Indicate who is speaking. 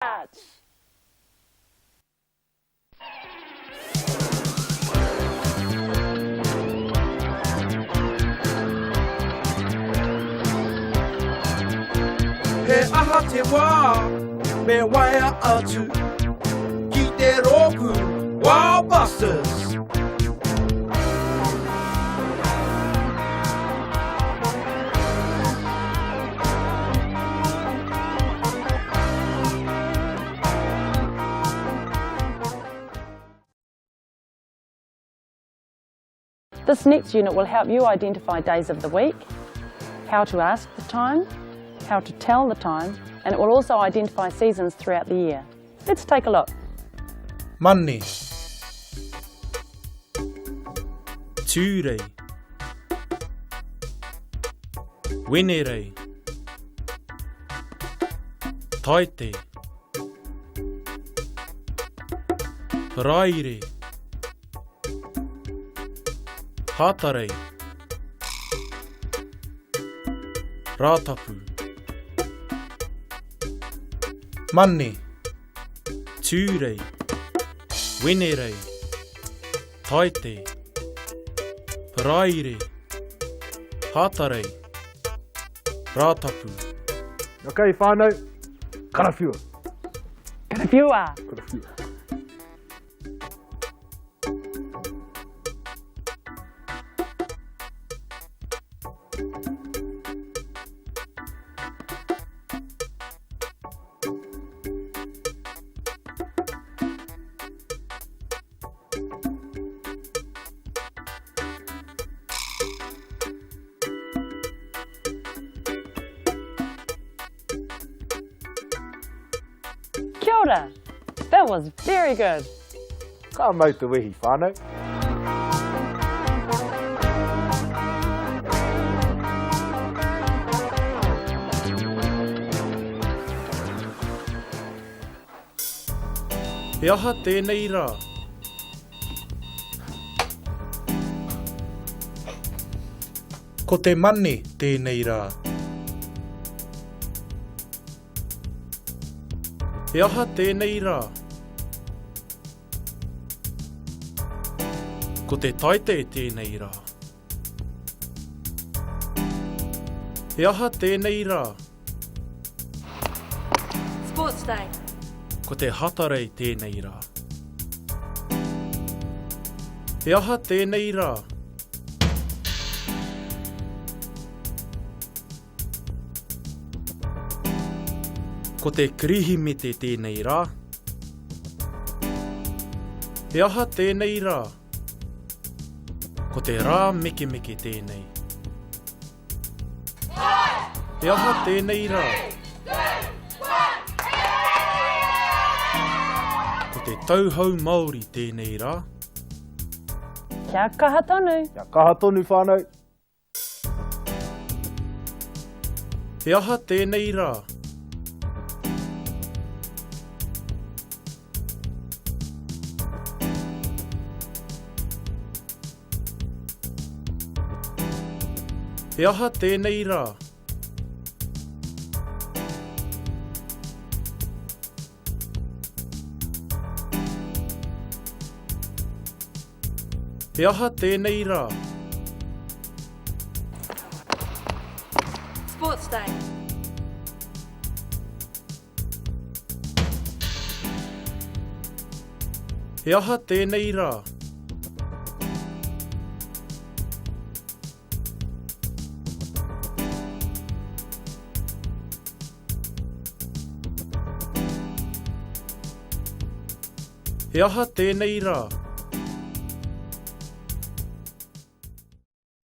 Speaker 1: touch!
Speaker 2: He aha te wā me waea atu ki te rōpū Wild Busters?
Speaker 1: This next unit will help you identify days of the week, how to ask the time, how to tell the time, and it will also identify seasons throughout the year. Let's take a look.
Speaker 2: Mane.
Speaker 3: Tūrei. Wenerei. Taite. Paraire. Hātarei. Rātapu.
Speaker 2: Mane.
Speaker 3: Tūrei. Wenerei. Taite. Paraire. Hātarei. Rātapu.
Speaker 4: Okay, whānau, karawhiua.
Speaker 1: Karawhiua.
Speaker 4: Karawhiua.
Speaker 1: Kia ora! That was very good.
Speaker 4: Ka mau te wehi, whānau.
Speaker 3: He aha tēnei rā?
Speaker 2: Ko te Mane tēnei rā.
Speaker 3: He aha tēnei rā? Ko te Taite tēnei rā. He aha tēnei rā?
Speaker 5: Sports Day.
Speaker 3: Ko te Hatarei tēnei rā. He aha tēnei rā? Ko te Kirihimete tēnei rā. He aha tēnei rā? Ko te rā mekemeke tēnei. He aha tēnei rā? Ko te tauhou Māori tēnei rā.
Speaker 1: Kia kaha tonu!
Speaker 4: Kia kaha tonu whānau!
Speaker 3: He aha tēnei rā? He aha tēnei rā? He aha tēnei rā?
Speaker 5: Sports Day.
Speaker 3: He aha tēnei rā? He aha tēnei rā?